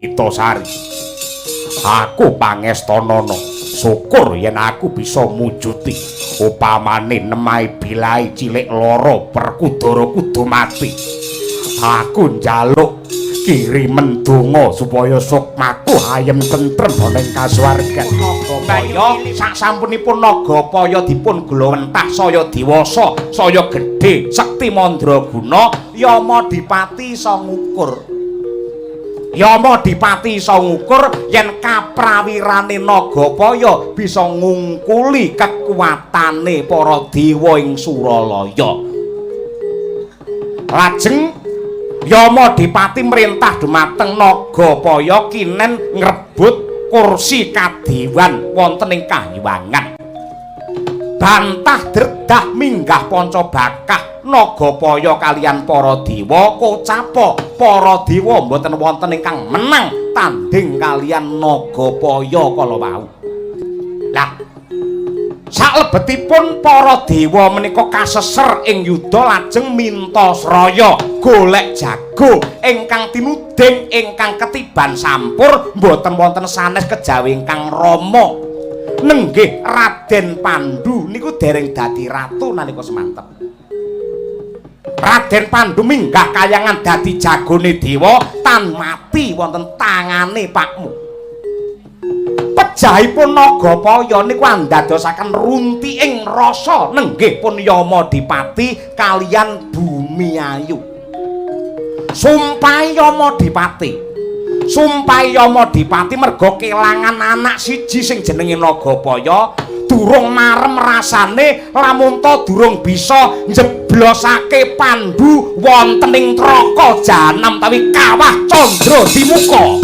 Itasari. Aku pangestanana, syukur yen aku bisa mujuti. Upamane nemahi bilai cilik lara Werkudara kudu mati. Aku njaluk kirimen donga supaya sukmaku ayem tentrem ana ing kasuwargan. Nagapaya sak sampunipun Nagapaya dipun glowentah saya diwasa, saya gedhe sekti mandraguna, Yama Dipati isa ngukur. Yama Dipati isa ngukur yen kaprawirane Nagapaya bisa ngungkuli kekuatane para dewa ing Suralaya. Lajeng Yama Dipati mrintah dumateng Nagapaya kinen ngrebut kursi kadewan wonten ing kahyangan. Bantah dredah minggah panca bakah Nagapaya kalian para dewa kocapa para dewa mboten wonten ingkang menang tanding kalian Nagapaya kala wau. Lah saklebetipun para dewa menika kaseser ing yuda lajeng minta sraya golek jago ingkang tinuding ingkang ketiban sampur mboten wonten sanes kejawi ingkang rama. Nenggih Raden Pandu niku dereng dadi ratu nalika semanten. Raden Pandu minggah kayangan dadi jagone dewa tan mati wonten tangane pakmu. Pejahipun Nagapaya niku andadosaken runtiing rasa nenggih pun Yama Dipati kalian Bumi Ayu. Sumpah Yama Dipati. Sumpah Yama Dipati merga kelangan anak siji sing jenenge Nagapaya durung marem rasane lamun ta durung bisa njeblosake Pandu wonten ing neraka jahanam utawi kawah Candra Dimuka.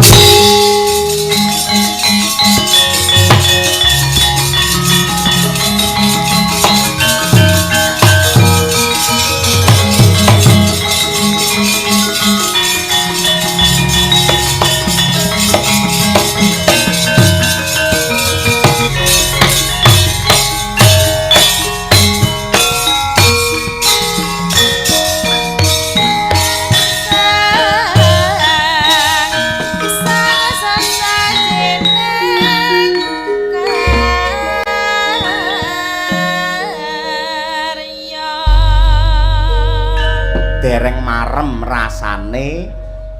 Dereng marem rasane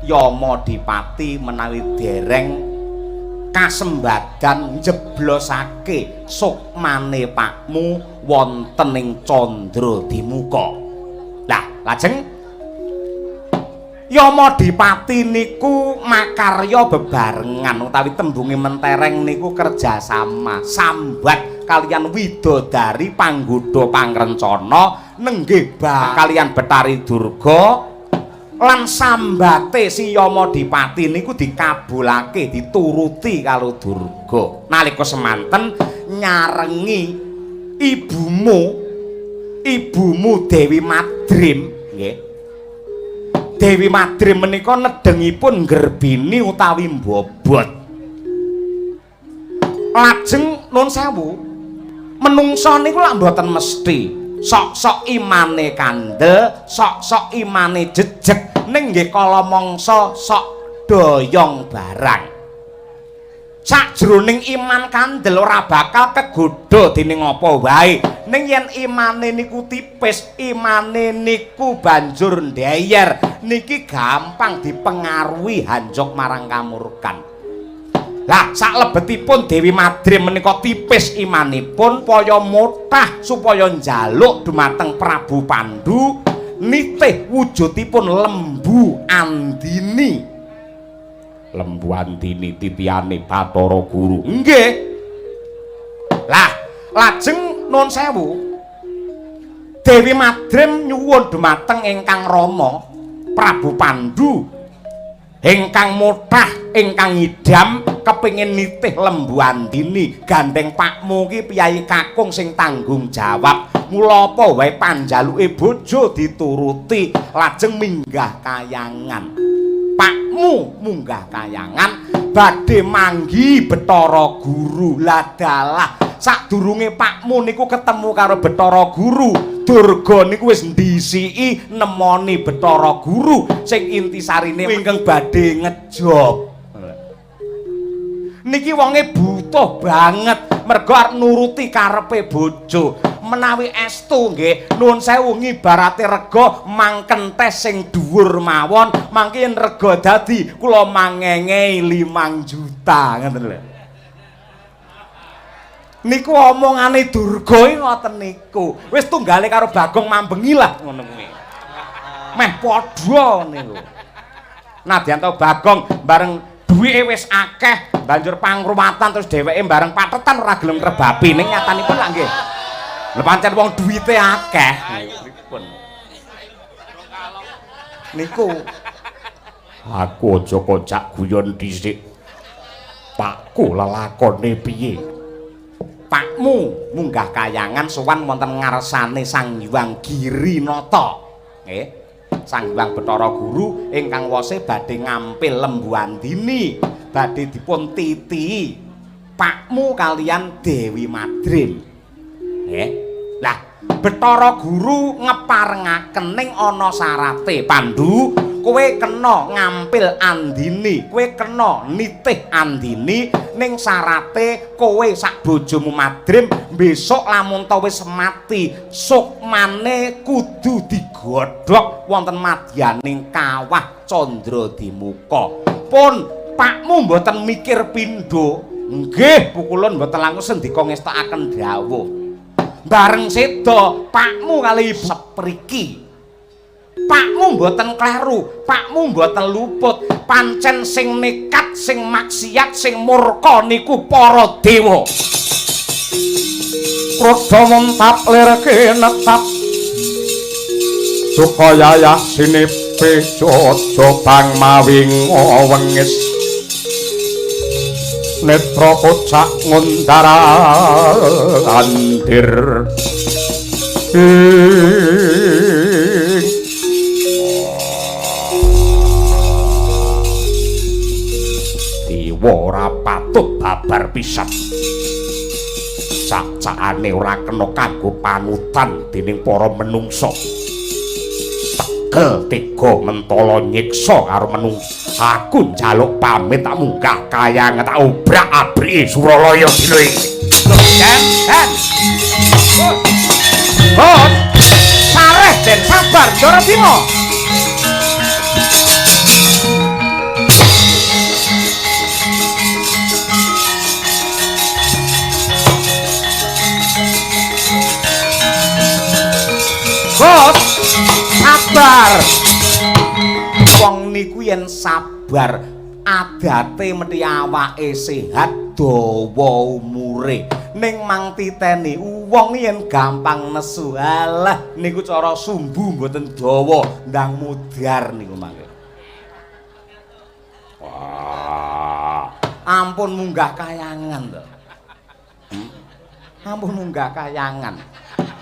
Yama Dipati menawi dereng kasembadan njeblosake sukmane pakmu wonten ing Candra Dimuka. Lah, lajeng Yama Dipati niku makarya bebarengan utawi tembunge mentereng niku kerjasama sambat kalian widodari panggodha pangrencana nenggih kalian Betari Durga lan sambate si Yama Dipati niku dikabulake dituruti karo Durga. Nalika semanten nyarengi ibumu, ibumu Dewi Madrim nggih. Dewi Madrim menika nedengipun nggerbini utawi mbobot. Lajeng nun sewu, menungsa niku lak mboten mesti sok-sok imane kandel, sok-sok imane jejeg, ning nggih kala mangsa sok doyong barang. Sakjroning iman kandel ora bakal kegodha dening apa wae. Ning yen imane niku tipis, imane niku banjur ndeyer, niki gampang dipengaruhi hanjok marang kamurkan. Lah saklebetipun Dewi Madrim menika tipis imanipun supaya motah supaya njaluk dumateng Prabu Pandu nitih wujudipun Lembu Andini. Lembu Andini titihane Bathara Guru. Nggih. Lah lajeng nun sewu, Dewi Madrim nyuwun dumateng ingkang rama Prabu Pandu ingkang motah ingkang ngidam kepengin nitih Lembu Andini gandeng pakmu ki piyayi kakung sing tanggung jawab. Mula apa wae panjaluke bojo dituruti lajeng minggah kayangan. Pakmu munggah kayangan badhe manggi Bathara Guru. Ladalah sadurunge pakmu niku ketemu karo Bathara Guru, Durga niku wis ndisiki nemoni Bathara Guru sing intisarine ingkang badhe ngejob. Niki wonge butuh banget mergo arep nuruti karepe bojo. Menawi estu nggih, nuwun sewu, ngibarate rega mangken tes sing dhuwur mawon, mangke yen rega dadi kula mangengei 5 juta, ngoten lho. Niku omongane Durga iki ngoten niku. Wis tunggale karo Bagong mambengi lah ngono kuwi. Meh padha niku. Nadyan to Bagong bareng duwike wis akeh, banjur pangruwatan terus dheweke bareng patetan ora gelem rebapi, ning nyatanipun lak nggih. Lha pancen wong duwite akeh. Pripun? Niku aku aja kocak guyon dhisik. Pakku lelakone piye? Pakmu munggah kayangan sowan wonten ngarsane Sang Hyang Girinata. Nggih. Sang Hyang Bathara Guru ingkang wose badhe ngampil Lembu Andini, badhe dipun titihi pakmu kalian Dewi Madrim. Nggih. Lah, Bathara Guru ngeparengaken ning ana syarate, Pandu, kowe kena ngampil Andini, kowe kena nitih Andini, ning syarate kowe sak bojomu Madrim besok lamun ta wis mati, sukmane kudu digodhog wonten madyaning kawah Candradimuka. Pun pakmu mboten mikir pindho. Nggih, pukulun mboten langkung sendika ngestakaken dawuh. Bareng seda pakmu kali ibu sepriki. Pakmu mboten kleru, pakmu mboten luput. Pancen sing nekat, sing maksiat, sing murka niku para dewa. Rada mentap lir kinetap. Duka yayah sinipe jojo bang mawi wengis. Netra kocak ngundar andir. Dewa ora patut babar pisan. Cak-cakane ora kena kanggo panutan dening para menungsa. Tegel tega mentala nyiksa karo menungsa. Aku njaluk pamit tak munggah kayangan tak obrak-abriki Suralaya dina iki. Lho, Den, Den. Bon. Sareh Den, sabar, Ndara Bima. Bos, sabar. Wong niku yen sabar, adate mesti awake sehat dawa umure. Ning mang titeni wong yen gampang nesu, alah niku cara sumbu mboten dawa, ndang mudhar niku mangke. Wah, ampun munggah kayangan to. Ampun munggah kayangan.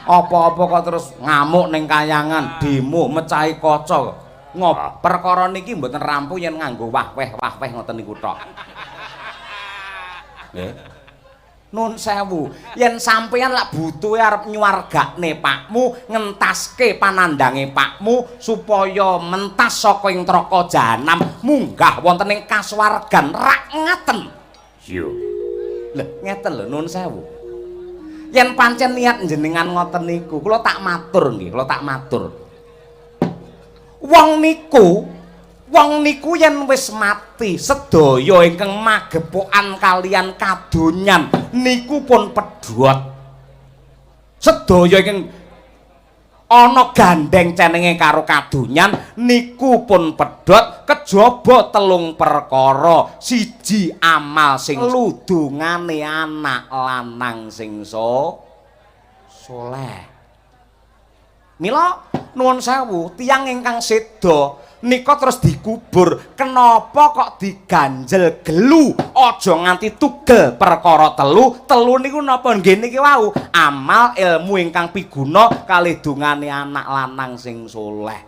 Apa-apa kok terus ngamuk ning kayangan, demo, mecahi kaca. Ngop, perkara niki mboten rampung yen nganggo wah-weh-wah-weh ngoten niku tok. Nggih. Nun sewu, yen sampeyan lak butuhe arep nyuwargakne pakmu, ngentaske panandange pakmu supaya mentas saka ing neraka jahanam, munggah wonten ing kasuwargan rak ngaten. Iya. Lho, ngeten lho nun sewu. Yen pancen niat jenengan ngoten niku, kula tak matur nggih, kula tak matur. Wong niku yen wis mati, sedaya ingkang magepokan kalian kadonyan niku pun pedhot. Sedaya ingkang ana gandeng cenenge karo kadonyan niku pun pedhot kejaba telung perkara. Siji, amal sing ludungane anak lanang sing soleh. Mila nuwun sewu, tiyang ingkang seda nika terus dikubur, kenapa kok diganjel gelu? Aja nganti tugel perkara telu. Telu niku napa? Nggih niki wau, amal ilmu ingkang piguna kalih dungane anak lanang sing soleh.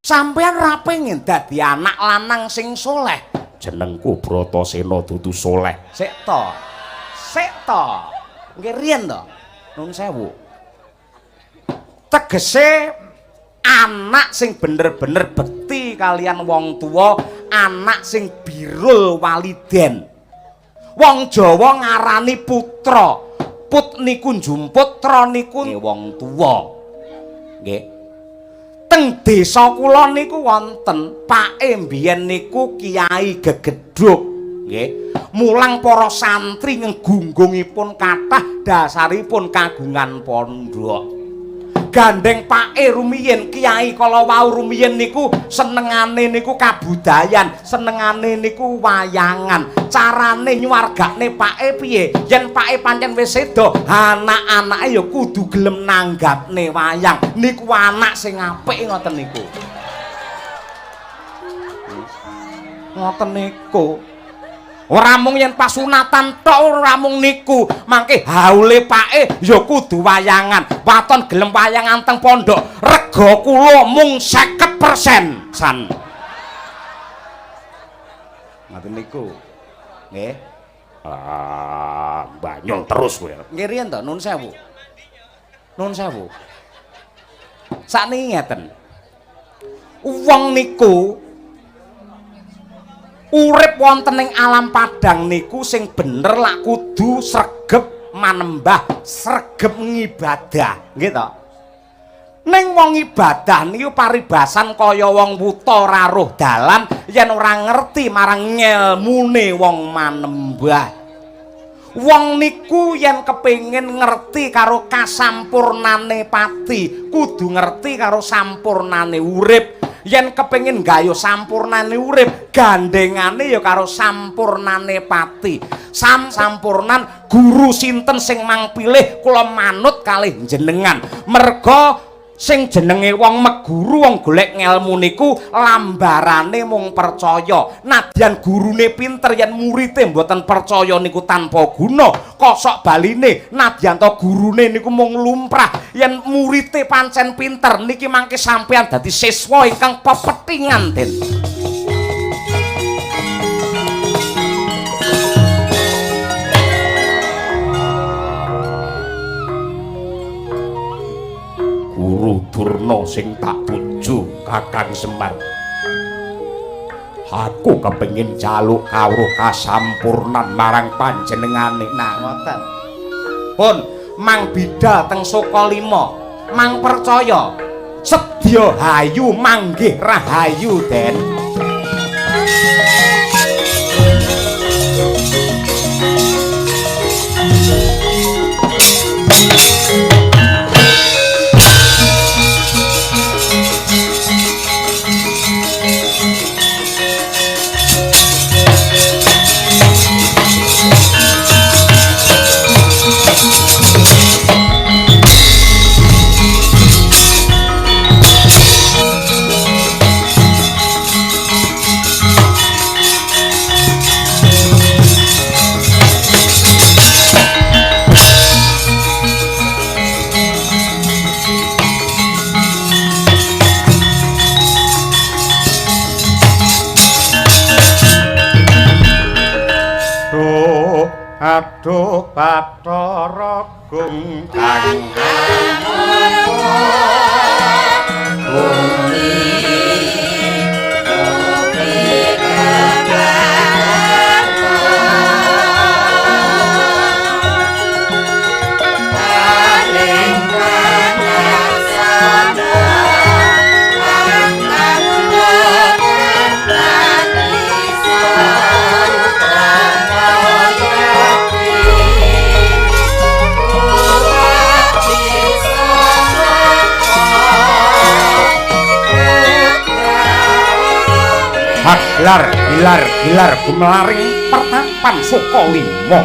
Sampeyan ra pengin dadi anak lanang sing soleh? Jenengku Bratasena dudu soleh. Sik to. Sik to. Nggih riyen to. Nuwun sewu. Tegese anak sing bener-bener bekti kalian wong tua, anak sing birul waliden. Wong Jawa ngarani putra. Put niku njumput, tra niku wong tuwa. Nggih. Teng desa kula niku wonten pake mbiyen niku Kiai Gegedhug. Nggih. Mulang para santri nggunggungipun kathah dasaripun kagungan pondok. Gandeng pake rumiyin kiai kala wau rumiyin niku senengane niku kabudayan, senengane niku wayangan. Carane nyuwargakne pake piye? Yen pake pancen wis sedo, anak-anake ya kudu gelem nanggapne wayang. Niku anak sing apik ngoten niku. Ngoten niku. Ora mung yen pasunatan tok, ora mung niku, mangke haule pake ya kudu wayangan. Waton gelem wayangan teng pondok, rega kula mung 50% san. Ngoten niku. Nggih. Ah, banyol terus kowe. Nggih riyen to, nun sewu. Nun sewu. Sakniki ngeten. Wong niku urip wonten ing alam padang niku sing bener lak kudu sregep manembah, sregep ngibadah, nggih to? Ning wong ibadah niku paribasan kaya wong wuta ora roh dalan yen ora ngerti marang ngelmune wong manembah. Wong niku yen kepengin ngerti karo kasampurnane pati, kudu ngerti karo sampurnane urip. Yen kepengin gayuh sampurnane urip, gandengane ya karo sampurnane pati. Sampurnan guru sinten sing mang pilih kula manut kalih jenengan. Merga sing jenenge wong meguru, wong golek ngelmu niku lambarane mung percaya. Nadyan gurune pinter yen murite mboten percaya niku tanpa guna. Kosok baline nadyan to gurune niku mung lumrah, yen murite pancen pinter niki mangke sampeyan dadi siswa ingkang pepethingan den. Guru Durna sing tak puju Kakang Semar. Aku kepengin jaluk kawruh kasampurnan marang panjenengane. Nah ngoten. Pun mang bidal teng Sukalima, mang percaya sedya hayu manggih rahayu den. Aduh Bathara Gung kang Gilar gilar gilar gumelaring pertapan Sukalima.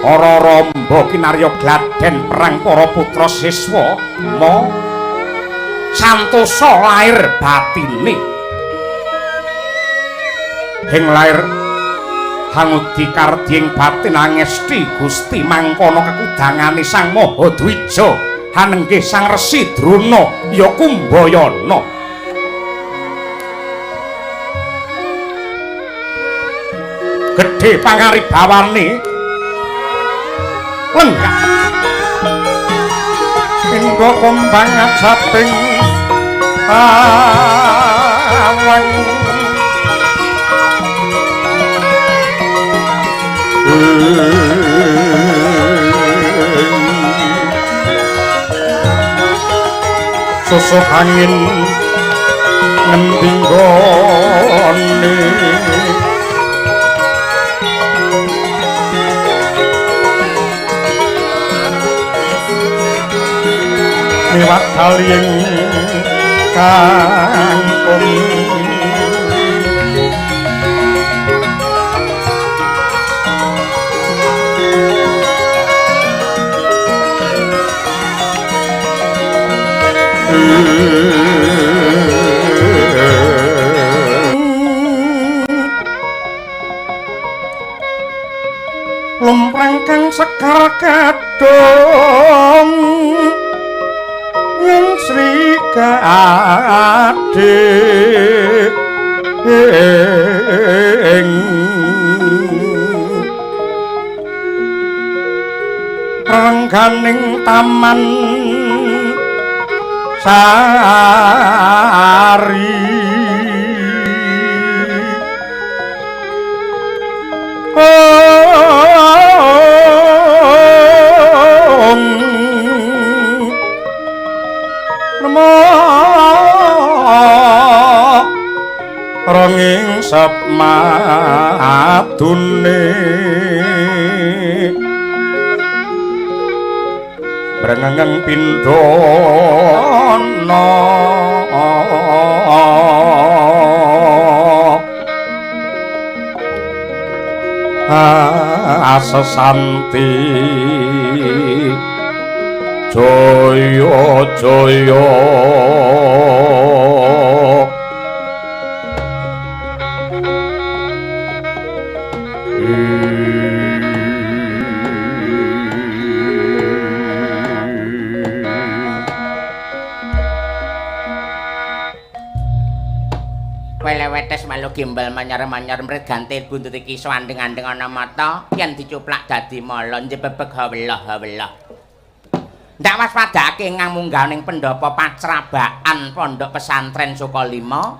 Para ramba kinarya gladen perang para putra siswa ma santosa lair batine. Ing lair hangudi kardi ing batin angesti Gusti mangkono kekudangane Sang Maha Dwija. Hanenggih Sang Resi Drona ya Kumbayana. Gedhe pangaribawane lenggah Indra kumbang ajaping awang. Musuh angin ngendi nggone miwat kali ing kangkung lumrang kang sekar kadung ing Sri Gading rengganing taman sari ong nemo ronging semadune brengengeng pindana asesanti jaya jaya. Welewetes malu gimbal manyar-manyar mret gantil buntut iki swandeng-andeng ana mata yen dicuplak dadi mala njebebeg hawelah-hawelah. Ndak waspadake ngang munggah ning pendhapa pacrabaan pondok pesantren Sukalima.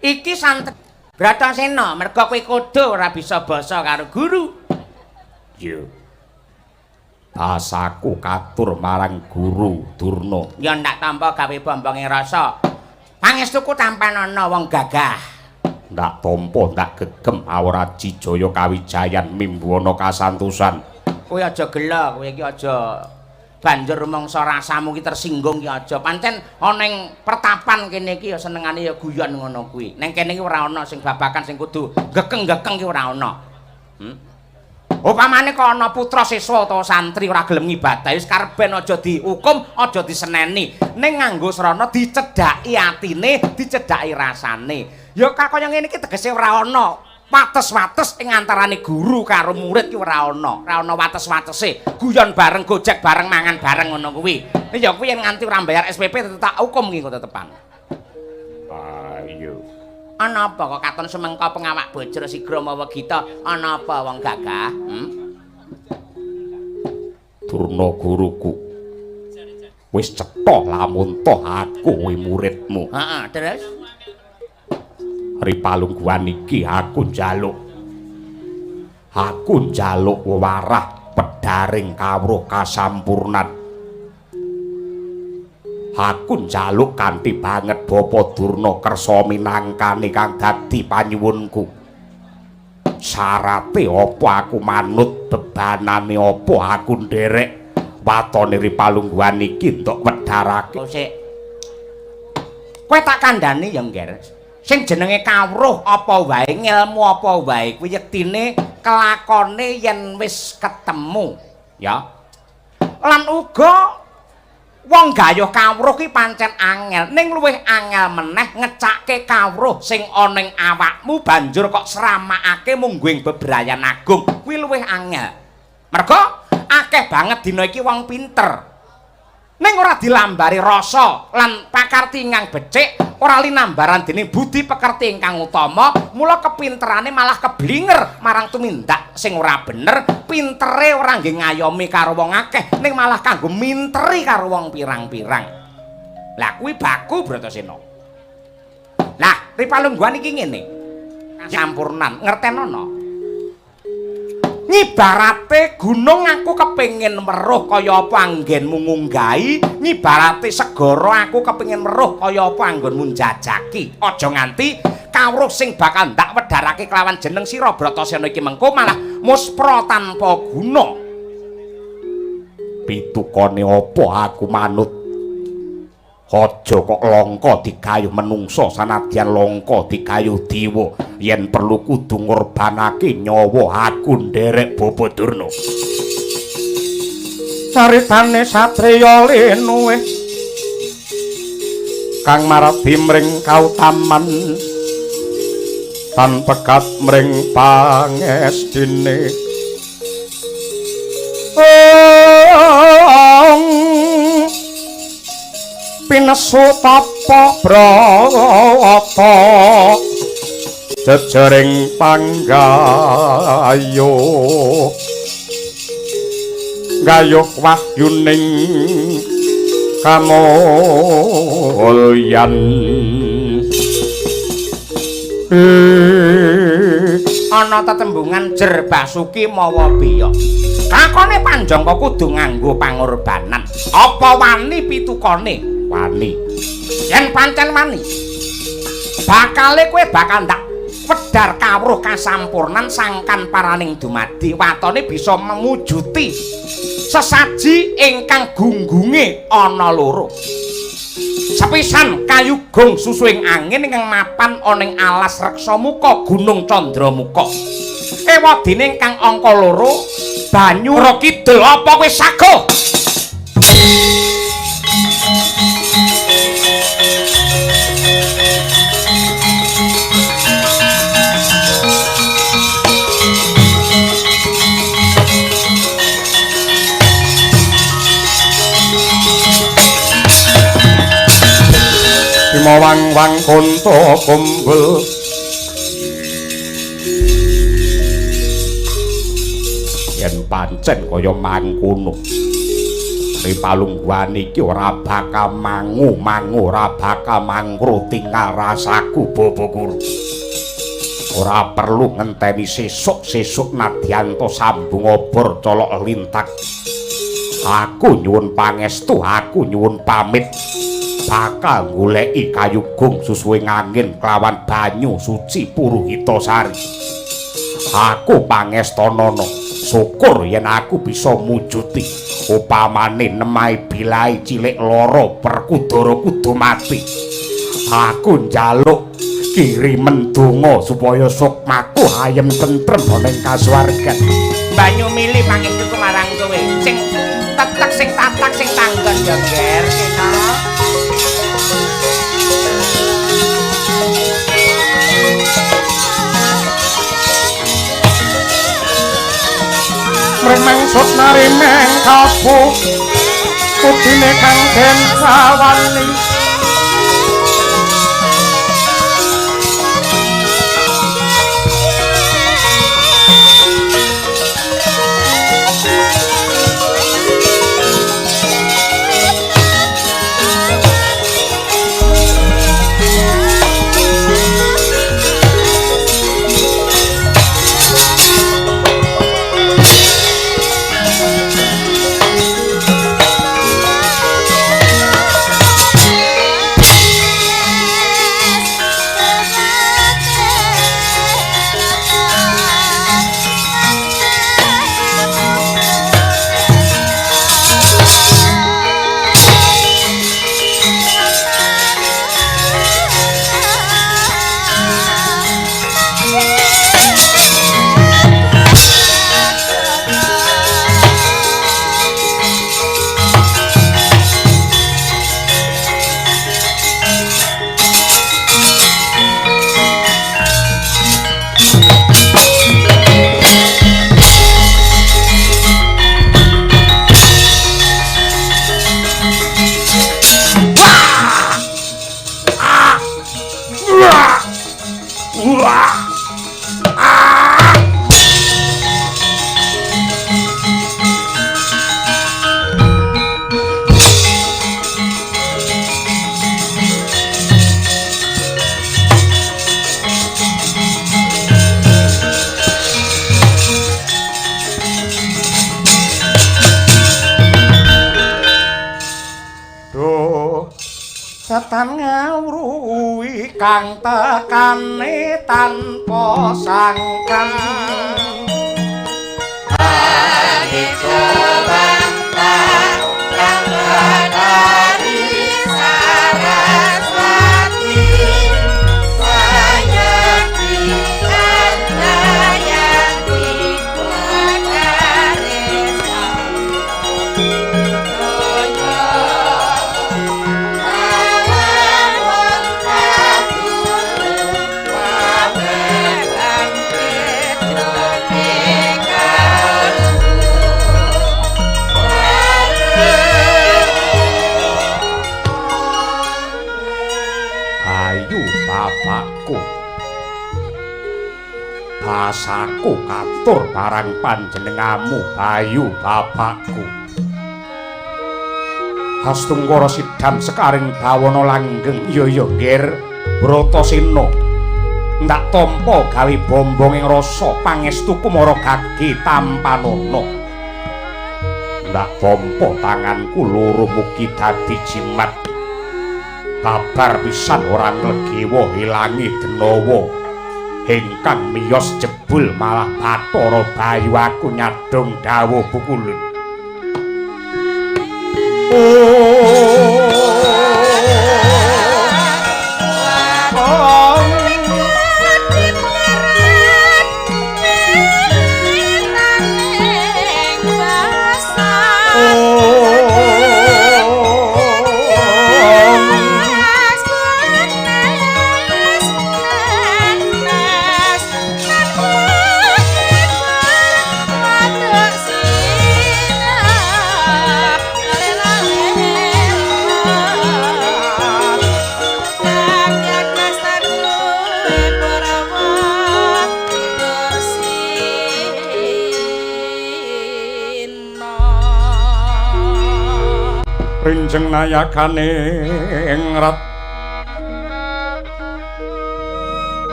Iki santri Bratasena merga kowe kudu ora bisa basa karo guru. Iya. Basaku katur marang guru Durna. Ya ndak tampa gawe bombonge rasa. Pangestuku tampanana wong gagah. Ndak tampa ndak gegem awraji jaya kawijayan mimbuana kasantosan. Kowe aja gela, kowe iki aja banjur rumangsa rasamu ki tersinggung ki aja. Pancen ana ing pertapan kene iki ya senengane ya guyon ngono kuwi. Ning kene iki ora ana sing babakan sing kudu gekeng-gekeng ki ora ana. Upamane kok ana putra siswa utawa santri ora gelem ngibadah wis kareben aja dihukum, aja diseneni. Ning nganggo srana dicedhaki atine, dicedhaki rasane. Ya kaya ngene iki tegese ora ana wates-wates ing antarane guru karo murid ki ora ana. Ora ana wates-watese. Guyon bareng, gojek bareng, mangan bareng ngono kuwi. Ya kuwi yen nganti ora mbayar SPP tetep tak hukum ki kok tetepan. Ah iya. Ana apa kok katon semengka pengawak bojro sigra mawa gita? Ana apa wong gagah? Durna guruku. Wis cetha lamun toh aku kuwi muridmu. Heeh, terus? Ri palungguhan iki aku njaluk. Aku njaluk wewarah pedaring kawruh kasampurnan. Aku njaluk kanthi banget Bapa Durna kersa minangkani kang dadi panyuwunku. Syarate apa aku manut, bebanane apa aku nderek. Watone ri palungguhan iki entuk wedharake. Sik. Kowe tak kandhani ya, Ngger. Sing jenenge kawruh apa wae, ngelmu apa wae kuwi yektine kelakone yen wis ketemu, ya. Lan uga wong gayuh kawruh ki pancen angel, ning luwih angel meneh ngecake kawruh sing ana ing awakmu banjur kok sramakake mungguing bebrayan agung, kuwi luwih angel. Merga akeh banget dina iki wong pinter. Ning ora dilambari rasa lan pakarti ingkang becik, ora linambaran dening budi pekerti ingkang utama, mula kepinterane malah keblinger marang tumindak sing ora bener, pintere ora nggih ngayomi karo wong akeh, ning malah kanggo minteri karo wong pirang-pirang. Lah kuwi baku Bratasena. Lah, ri palungguhan iki ngene. Kasampurnan, ngertenono. Ngibarate gunung aku kepengin weruh kaya apa anggenmu ngunggahi, ngibarate segara aku kepengin weruh kaya apa anggonmu njajaki. Aja nganti kawruh sing bakal ndak wedharake kelawan jeneng sira Bratasena iki mengko malah muspra tanpa guna. Pitukane apa aku manut? Aja kok langka digayuh menungsa sanadyan langka digayuh dewa, yen perlu kudu ngorbanake nyawa aku nderek Bapa Durna. Caritane satriya linuwih kang maradi mring kautaman tan pekat mring pangestine. Pinesu tapa brata jejering panggayuh gayuh wahyuning kamulyan. Ana tetembungan jer basuki mawa biya. Kakone Panjangka kudu nganggo pangorbanan. Apa wani pitukane? Wani. Yen pancen wani, bakale kowe bakal ndak wedhar kawruh kasampurnan sangkan paraning dumadi. Watone bisa mewujuti sesaji ingkang gunggunge ana loro. Sepisan kayu gong susuing angin ingkang mapan ana ing alas Reksamuka Gunung Candramuka. Ewadene ingkang angka loro banyu Ra Kidul. Apa kowe sago? Wang-wang konto kumbul yen pancen kaya mangkono ripalungguhan iki ora bakal mangu-mangu, ora bakal mangkru tinggal rasaku Bapa Guru. Ora perlu ngenteni sesuk-sesuk nadyanto sambung obor colok lintak. Aku nyuwun pangestu, aku nyuwun pamit. Bakal goleki kayu gong susuwing angin kelawan banyu suci Puruhita Sari. Aku pangestanana, syukur yen aku bisa mujuti. Upamane nemahi bilai cilik loro Werkudara kudu mati. Aku njaluk kirimen donga supaya sukmaku ayem tentrem ana ing kasuwargan. Banyu mili pangestuku marang kowe. Sing tetek sing tatak sing tanggon ya, Ger. Mremangsut narimeng kapu kudine kang den sawani. Lan ngawruhi kang tekane tanpa sangkan. Basaku katur marang panjenengamu Bayu bapakku. Hastungkara sidam sekaring bawana langgeng. Iya iya Nger Bratasena. Ndak tampa gawe bombong ing rasa pangestu kumara gage tampanana. Ndak tampa tanganku loro mugi dadi jimat. Babar pisan ora nglegewa ilange denawa. Ingkang miyos jebul malah Bathara Bayu aku nyadong dawuh pukulun. Rinjeng nayakane ing rat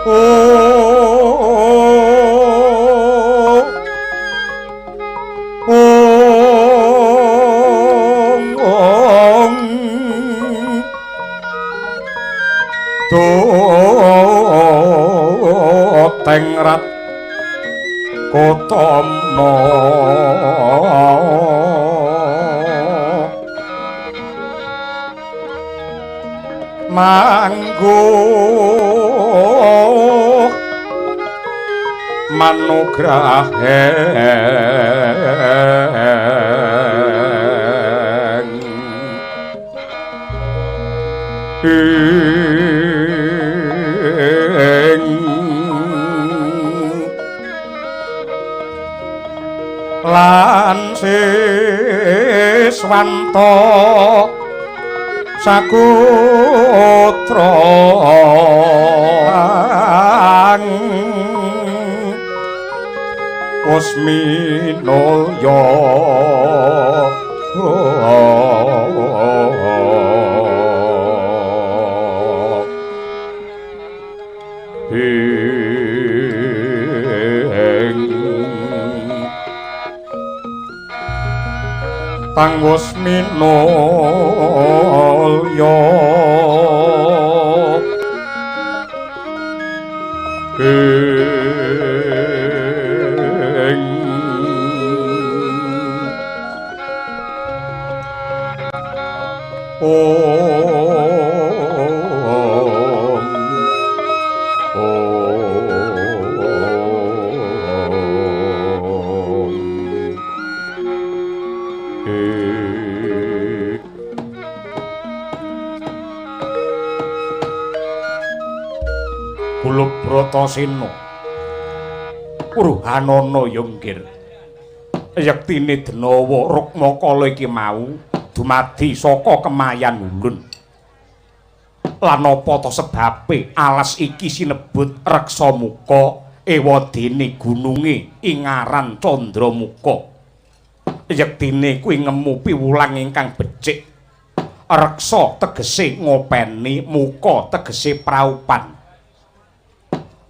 ong teng rat kotomno manggo manugraheng ing lan siswanta sakutra Kusminulya ing tanggus minulya ing om om Gulub Bratasena Purhanana ya nggir. Yektine Denawa Rukmakala iki mau dumadi saka kemayan ulun. Lan apa ta sebabe alas iki sinebut Reksamuka ewadene gununge ing aran Candramuka. Yektine kuwi ngemu piwulang ingkang becik. Reksa tegese ngopeni, muka tegese praupan.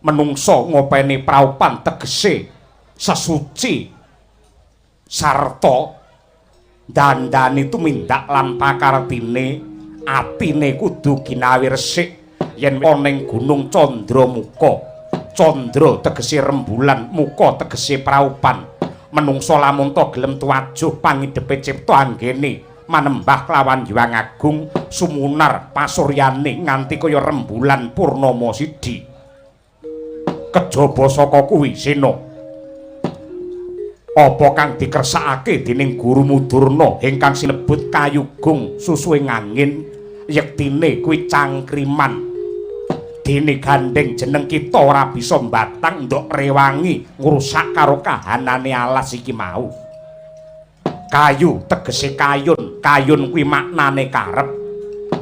Menungsa ngopeni praupan tegese sesuci sarta dandani tumindak lan pakartine Atine kudu ginawi resik yen ana ning Gunung Candramuka. Candra tegese rembulan, muka tegese praupan. Menungsa lamun ta gelem tuwajuh pangidepe cipta anggene manembah kelawan Hyang Agung sumunar pasuryane nganti kaya rembulan purnama sidi. Kejaba saka kuwi Sena, apa kang dikersakake dening Gurumu Durna ingkang sinebut Kayugung susuhe ngangin, yektine kuwi cangkriman. Dene gandeng jeneng kita ora bisa mbatang ndok rewangi ngrusak karo kahanane alas iki mau. Kayu tegese kayun, kayun kuwi maknane karep.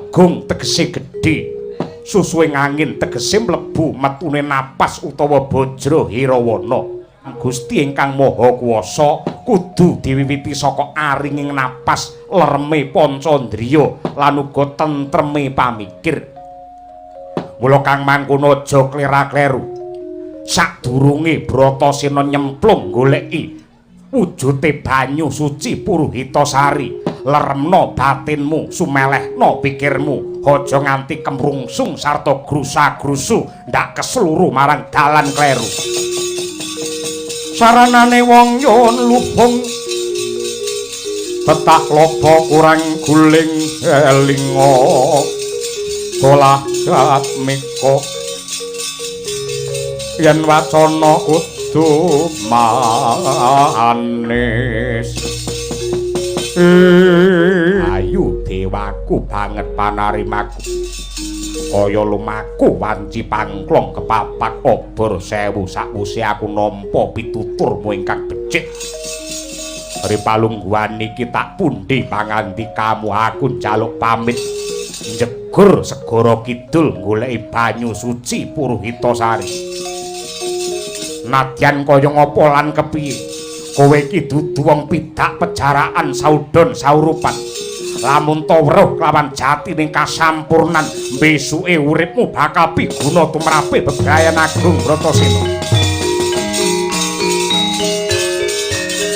Gung tegese gedhe, susuhe ngangin tegese mlebu metune napas utawa bajra hirawana. Gusti ingkang Maha Kuwasa kudu diwiwiti saka aringing napas, lereme pancandriya lan uga tentreme pamikir. Mula kang mangkono aja klera-kleru. Sadurunge Bratasena nyemplung goleki wujute banyu suci Puruhita Sari, leremna batinmu, sumelehna pikirmu, aja nganti kemrungsung sarta grusa-grusu ndak kesluru marang dalan kleru. Saranane wong nyuwun lubung tetak lopo kurang guling elinga dolah jatmika yen wacana kudu manis. Ayu dewaku banget panarimaku, kaya lumaku wanci pangklong kepapak obor sewu sakwuse aku nampa pituturmu ingkang becik. Ripalungguhan iki tak pundi pangandikamu, aku njaluk pamit njegur segara kidul goleki banyu suci Puruhita Sari. Nadyan kaya ngapa lan kepiye, kowe iki dudu wong pidak pejaraan saudon saurupan. Lamun ta weruh kelawan jatining kasampurnan, besuke uripmu bakal piguna tumrape bebrayan agung Bratasena.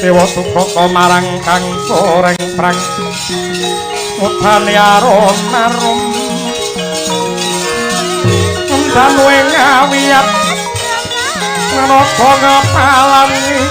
Dewa sukaka marang kang soreng prang mudane aron arum danu ing awiyat nanaga ngapalani